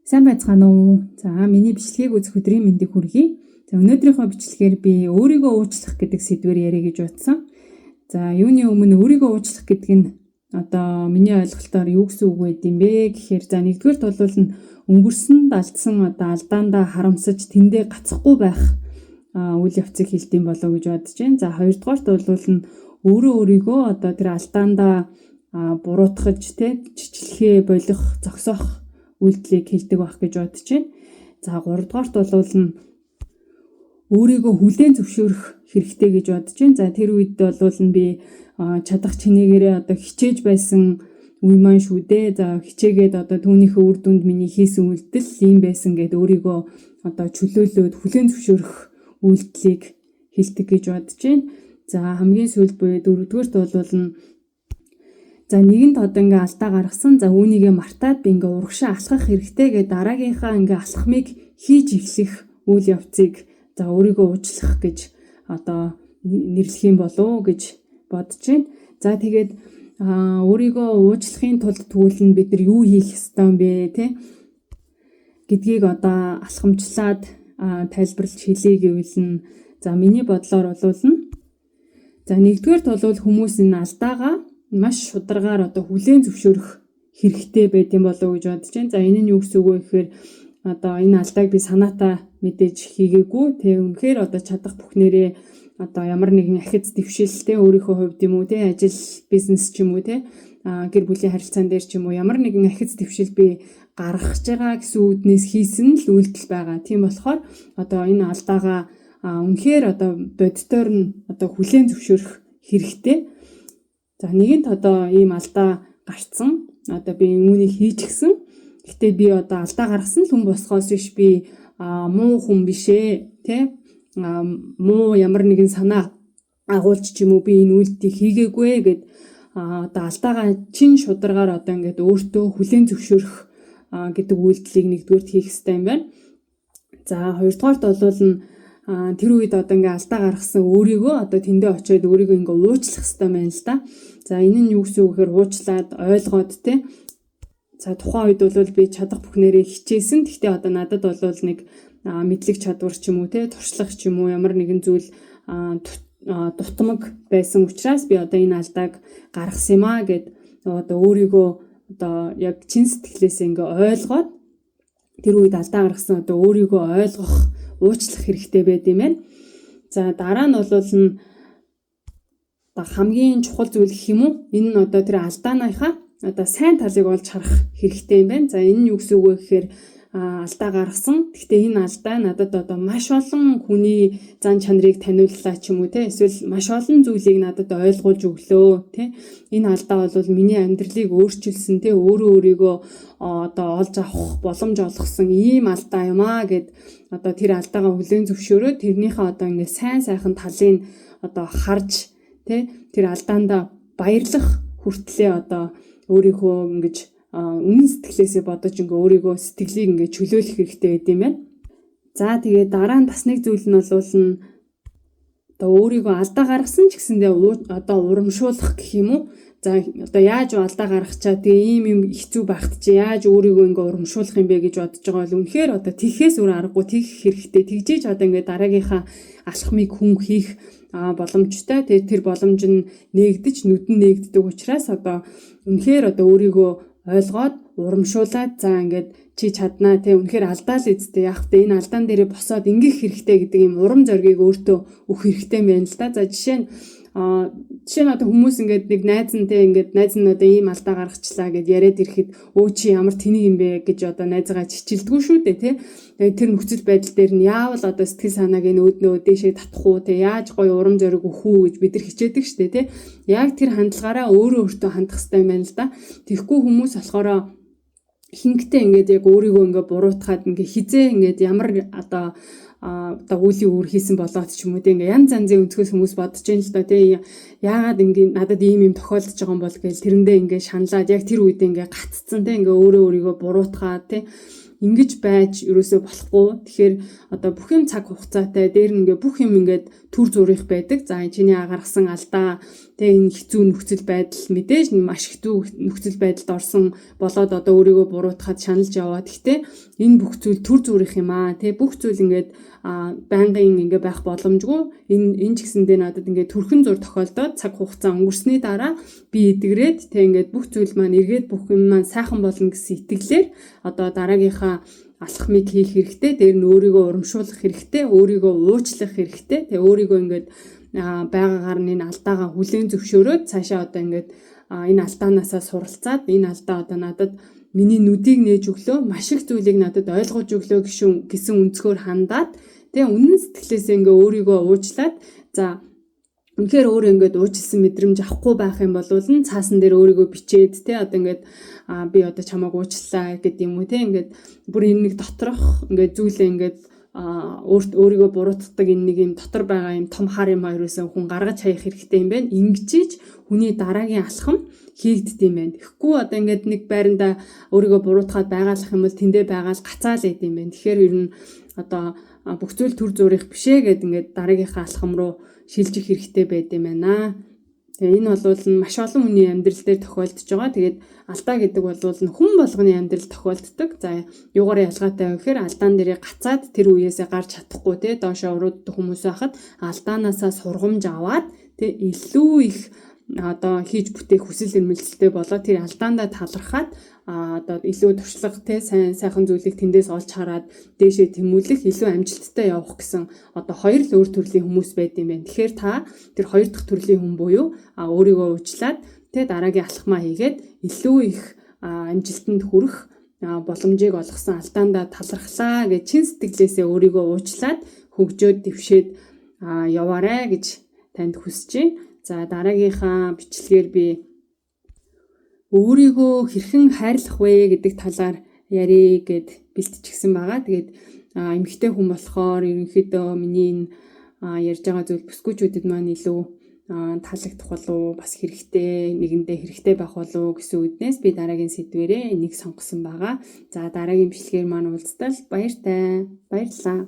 Сайн байцгаана уу? За миний бичлэгийг үзэх өдрийн мэндийг хүргэе. За өнөөдрийнхөө бичлэгээр би өөрийгөө уучлах гэдэг сэдвээр ярих гэж бодсон. За юуны өмнө өөрийгөө уучлах гэдэг нь одоо миний ойлголтоор юу гэсэн үг байд юм бэ гэхээр за нэгдүгээрт бол нь өнгөрсөнд алдсан одоо алдаандаа харамсаж тэндээ гацхгүй байх үйл явцыг хэлдэм болов гэж бодож байна. За хоёрдугаарт бол нь өөрөө өөрийгөө одоо тэр алдаандаа буруутгаж тэ чичлэхээ болох зогсоох үйлдэлийг хэлдэг байх гэж бодож байна. За гуравдугаарт бол нь өөрийгөө хүлээн зөвшөөрөх хэрэгтэй гэж бодож байна. За тэр үед бол нь би чадах чинээгээрээ одоо хичээж байсан үе маань шүү дээ. За хичээгээд одоо түүнийхээ үр дүнд миний хийсэн үйлдэл ийм байсан гэд өөрийгөө одоо чөлөөлөөд хүлээн зөвшөөрөх үйлдэлийг хэлдэг гэж бодож байна. За хамгийн сүүлд буюу дөрөвдүгээрт бол нь за нэгэнт одоо ингээ алдаа гаргасан. За үүнийгээ мартаад би ингээ урагшаа алхах хэрэгтэй гэдэг дараагийнхаа ингээ алхмыг хийж эхлэх үйл явцыг за өөрийгөө уучлах гэж одоо нэрлэх юм болов уу гэж бодож байна. За тэгээд өөрийгөө уучлахын тулд тэгвэл нь бид нар юу хийх ёстой юм бэ те гэдгийг одоо алхамчлаад тайлбарлаж хэлье гэвэл нь за миний бодлоор бол нь за нэгдүгээрт бол хүмүүс энэ алдаагаа маш шударгаар одоо хүлээн зөвшөөрөх хэрэгтэй байд юм болов уу гэж бодож байна. За энэ нь юу гэсэн үг вэ гэхээр одоо энэ алдааг би санаатаа мэдээж хийгээгүй. Тэг үнэхээр одоо чадах бүхнээрээ одоо ямар нэгэн ахиц дэвшил те өөрийнхөө хувьд юм уу те ажил бизнес ч юм уу те гэр бүлийн харилцаан дээр ч юм уу ямар нэгэн ахиц дэвшил би гаргаж байгаа гэсэн үүднээс хийсэн л үйлдэл байгаа. Тийм болохоор одоо энэ алдаагаа үнэхээр одоо бодитоор нь одоо хүлээн зөвшөөрөх хэрэгтэй. За нэгэнт одоо ийм алдаа гарцсан. Одоо би үүнийг хийчихсэн. Гэтэ би одоо алдаа гаргасан л хүн босгоос биш би муу хүн биш ээ, тэ? Муу ямар нэгэн санаа агуулж ч юм уу би энэ үйлдэлийг хийгээгүй гэд одоо алдаагаа чин шударгаар одоо ингээд өөртөө хүлээн зөвшөөрөх гэдэг үйлдэлийг нэгдүгээрт хийх ёстой юм байна. За хоёрдугаарт бол нь тэр үед одоо ингээ алдаа гаргасан өөрийгөө одоо тэндээ очиод өөрийгөө ингээ уучлах хэрэгтэй байна л да. За энэ нь юу гэсэн үг гэхээр уучлаад ойлгоод те. За тухайн үед бол би чадах бүхнээрээ хичээсэн. Гэхдээ одоо надад бол нэг мэдлэг чадвар ч юм уу те туршлага ч юм уу ямар нэгэн зүйл дутмаг байсан учраас би одоо энэ алдааг гаргасан юм аа гэд одоо өөрийгөө одоо яг чин сэтгэлээсээ ингээ ойлгоод тэр үед алдаа гаргасан одоо өөрийгөө ойлгох уучлах хэрэгтэй байд юм байна. За дараа нь бол нь хамгийн чухал зүйл гэх юм уу? Энэ нь одоо тэр алдааныхаа одоо сайн талыг олж харах хэрэгтэй юм байна. За энэ нь юу гэсэн үг вэ гэхээр алдаа гаргасан. Гэхдээ энэ алдаа надад одоо маш олон хүний зан чанарыг таниуллаа ч юм уу те эсвэл маш олон зүйлийг надад ойлгуулж өглөө те. Энэ алдаа бол миний амьдралыг өөрчилсөн те өөрөө өөрийгөө одоо олж авах боломж олгосон ийм алдаа юм аа гэд одоо тэр алдаагаа хүлээн зөвшөөрөөд тэрнийхээ одоо ингээ сайн сайхан талыг одоо харж тэ тэр алдаандаа баярлах хүртлээ одоо өөрийнхөө ингэж үнэн сэтгэлээсээ бодож ингээ өөрийгөө сэтгэлийг ингээ чөлөөлөх хэрэгтэй байд юм байна. За тэгээ дараа нь бас нэг зүйл нь бол нь одоо өөрийгөө алдаа гаргасан ч гэсэндээ одоо урамшуулах гэх юм уу? За одоо яаж алдаа гаргачаа тэгээ ийм юм хэцүү байхад чи яаж өөрийгөө ингээ урамшуулах юм бэ гэж бодож байгаа бол үнэхээр одоо тэгхээс өөр аргагүй тэгэх хэрэгтэй. Тэгжээж одоо ингээ дараагийнхаа алхмыг хүн хийх боломжтой. Тэгээ тэр боломж нь нээгдэж нүд нь нээгддэг учраас одоо үнэхээр одоо өөрийгөө ойлгоод урамшуулаад за ингээд чи чаднаа те үнэхээр алдаа л эцтэй яг тэ энэ алдаан дээрээ босоод ингэх хэрэгтэй гэдэг ийм урам зоригийг өөртөө өгөх хэрэгтэй юм байна л да. За жишээ нь жишээ нь одоо хүмүүс ингээд нэг найз нь те ингээд найз нь одоо ийм алдаа гаргачлаа гэд яриад ирэхэд өө чи ямар тэнийг юм бэ гэж одоо найзгаа чичилдэггүй шүү дээ те. Тэгээд тэр нөхцөл байдал дээр нь яавал одоо сэтгэл санааг энэ өөднөө дээшээ татах уу те яаж гоё урам зориг өгөх үү гэж бид нар хичээдэг шүү дээ те. Яг тэр хандлагаараа өөрөө өөртөө хандах хэрэгтэй юм байна л да. Тэгэхгүй хүмүүс болохоор хинхтээ ингээд яг өөрийгөө ингээд буруутгаад ингээд хизээ ингээд ямар одоо одоо үлийн үр хийсэн болоод ч юм уу тийм ингээ янз янзын өнцгөөс хүмүүс бодож байна л да тийм яагаад ингээ надад ийм юм тохиолдож байгаа юм бол гээл тэрэндээ ингээ шаналаад яг тэр үед ингээ гаццсан тийм ингээ өөрөө өөрийгөө буруутгаад тийм Ингэж байж ерөөсөө болохгүй. Тэгэхээр одоо бүх юм цаг хугацаатай, дээр нь ингээ бүх юм ингээд түр зуурих байдаг. За, чиний гаргасан алдаа, тэ, энэ хэцүү нөхцөл байдал, мэдээж маш хэцүү нөхцөл байдалд орсон болоод одоо өөрийгөө буруутгаад шаналж яваа. Гэхдээ энэ бүх зүйл түр зуурих юм аа. Тэ, бүх зүйл ингээд байнгын ингээ байх боломжгүй. Энэ ч гэсэндээ надад ингээд төрхөн зур тохиолдоод цаг хугацаа өнгөрсний дараа би эдгрээд, тэ, ингээд бүх зүйл маань эргээд бүх юм маань сайхан болно гэсэн итгэлээр одоо дараагийнхаа алхмыг хийх хэрэгтэй. Дээр нь өөрийгөө урамшуулах хэрэгтэй, өөрийгөө уучлах хэрэгтэй. Тэгээ өөрийгөө ингээд байгаагаар нь энэ алдаагаа хүлээн зөвшөөрөөд, цаашаа одоо ингээд энэ алдаанаасаа суралцаад, энэ алдаа одоо надад миний нүдийг нээж өглөө, маш их зүйлийг надад ойлгож өглөө гэсэн өнцгөр хандаад, тэгээ үнэн сэтгэлээсээ ингээ өөрийгөө уучлаад, за, үнэхээр өөрөө ингээд уучлсан мэдрэмж авахгүй байх юм бол нь цаасан дээр өөрийгөө бичээд, те, одоо ингээд би одоо чамайг уучлаа гэдэг юм уу, те, ингээд бүр энэ нэг доторх ингээд зүйлээ, ингээд өөрт өөрийгөө буруутгадаг энэ нэг юм дотор байгаа юм том хар юм ерөөсөө хүн гаргаж хаях хэрэгтэй юм байна. Ингэжиж хүний дараагийн алхам хийгддэг юм байна. Тэгэхгүй одоо ингээд нэг байранда өөрийгөө буруутгаад байгаалах юм бол тэндээ байгаал гацаал байд юм байна. Тэгэхээр ер нь одоо бүх зүйл түр зуурих бишээ гэд ингээд дараагийнхаа алхам руу шилжих хэрэгтэй байд юм байна. Тэгээ энэ бол маш олон хүний амьдрал дээр тохиолдож байгаа. Тэгээд алдаа гэдэг бол хүн болгоны амьдрал тохиолддог. За, юугаар ялгаатай вэ гэхээр алдаан дээрээ гацаад тэр үеэсээ гарч чадахгүй, те, доошоо урууддаг хүмүүс байхад алдаанаасаа сургамж аваад, те, илүү их одоо хийж бүтээх хүсэл эрмэлзэлтэй болоод, тэр алдаандаа талархаад, одоо илүү туршлага, те, сайн сайхан зүйлийг тэндээс олж хараад дээшээ тэмүүлэх, илүү амжилттай явах гэсэн одоо хоёр л өөр төрлийн хүмүүс байд юм байна. Тэгэхээр та тэр хоёр дахь төрлийн хүн буюу өөрийгөө уучлаад, те, дараагийн алхмаа хийгээд илүү их амжилтанд хүрэх боломжийг олгосон алдаандаа талархлаа гэж чин сэтгэлээсээ өөрийгөө уучлаад хөгжөөд дэвшээд яваарэ гэж танд хүсэж байна. За, дараагийнхаа бичлэгээр би өөрийгөө хэрхэн хайрлах вэ гэдэг талаар ярив гэд бэлтчихсэн байгаа. Тэгээд эмэгтэй хүн болохоор ерөнхийдөө миний энэ ярьж байгаа зүйл бүсгүйчүүдэд маань илүү таалагдах болов, бас хэрэгтэй, нэгэндээ хэрэгтэй байх болов гэсэн үүднээс би дараагийн сэдвэрээ энийг сонгосон байгаа. За, дараагийн бичлэгээр маань уулзтал баяртай. Баярлалаа.